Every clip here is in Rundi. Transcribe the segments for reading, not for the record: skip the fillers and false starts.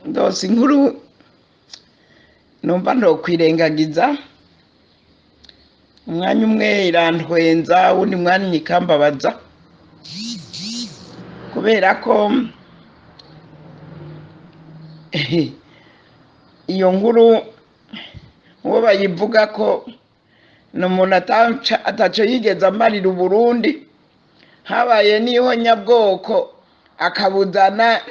Ndose inkuru numva ntokwirengagiza. Umwanya umwe irantwenza, uwundi mwanya ikambabaza, kubera ko iyo nkuru uwo bayivuga ko ni umuntu ataco yigeze amarira Uburundi. Habaye n'ihonyabwoko, akabuzana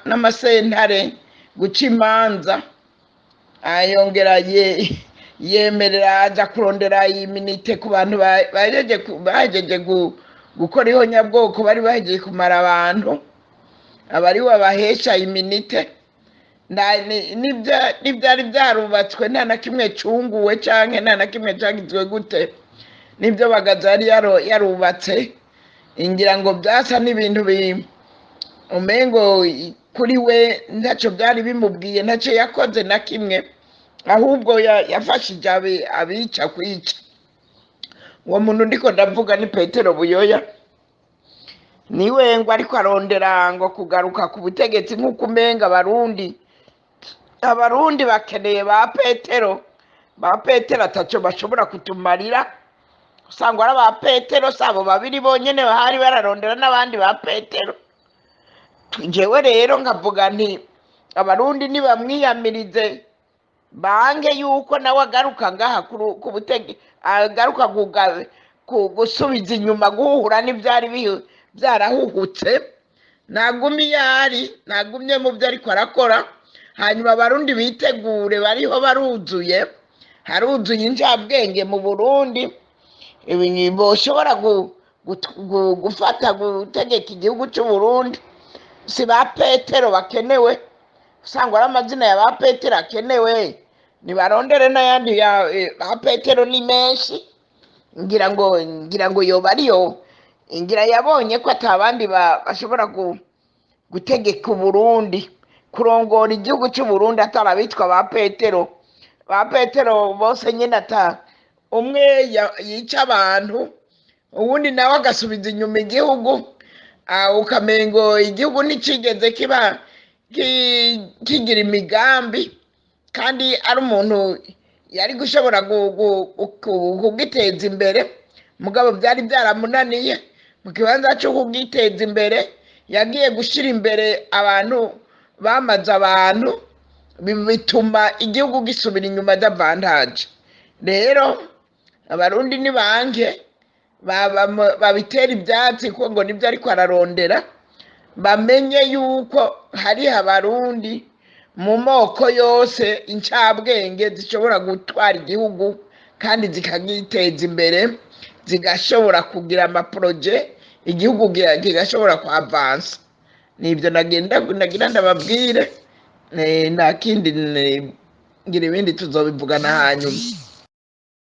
n'amasentare guca imanza, ayongera yemerera aja kurondera immunité ku bantu bahejeje gukora ihonyabwoko, bari bahejeje kumara abantu, abaribo babahesha immunité. N'ivyari vyarubatswe nta na kimwe cunguwe canke nta na kimwe cagizwe gute. Nivyo Bagaza yari yarubatse, ngira ngo vyasa n'ibintu umengo kuri we ntaco vyari bimubwiye, ntaco yakoze na kimwe, ahubwo yafashije abica kwica. Uwo muntu ndiko ndavuga ni Petero Buyoya. Niwe ngo ariko arondera ngo kugaruka ku butegetsi, nk'uko umenga Abarundi bakeneye ba Petero. Ba Petero ataco bashobora kutumarira. Usanga ari aba Petero sabo babiri bonyene bahari, bararondera n'abandi ba Petero. Jewe rero nkavuga nti Abarundi nibamwiyamirize, bange yuko nawe agaruka ngaha ku agaruka gusubiza inyuma, guhuhura n'ivyari vyarahuhutse. Nagumye iyo ari, nagumye mu vyo ariko arakora. Hanyuma Abarundi bitegure, bariho baruzuye, haruzuye incabwenge mu Burundi ibi boshobora gufata gutegeka igihugu c'Uburundi. Si ba Petero bakenewe. Usanga ari amazina ya ba Petero akenewe, nibarondere n'ayandi ya ba Petero ni menshi. Ngira ngo yoba ariyo ngira yabonye ko atabandi bashobora gutegeka Uburundi, kurongora igihugu c'Uburundi, atari abitwa ba Petero. Ba Petero bose nyine, ata umwe yica abantu, uwundi nawe agasubiza inyuma igihugu, ukamengo igihugu nticigeze kiba kigira imigambi, kandi ari umuntu yari gushobora kugiteza imbere. Mugabo byari byaramunaniye. Mu kibanza cyo kugiteza imbere, yagiye gushyira imbere abantu bamaze abantu, bituma igihugu gisubira inyuma davantage. Rero Abarundi ni banke babitera ibyatsi, kuko ngo nibyo ariko ararondera. Bamenye yuko hariho Abarundi mu moko yose, incabwenge zishobora gutwara igihugu kandi zikagiteza imbere, zigashobora kugira amaprojets, igihugu kigashobora kuavansa. Nibyo nagenda nagira ndababwire. Nta kindi, ngira ibindi tuzobivugana hanyuma.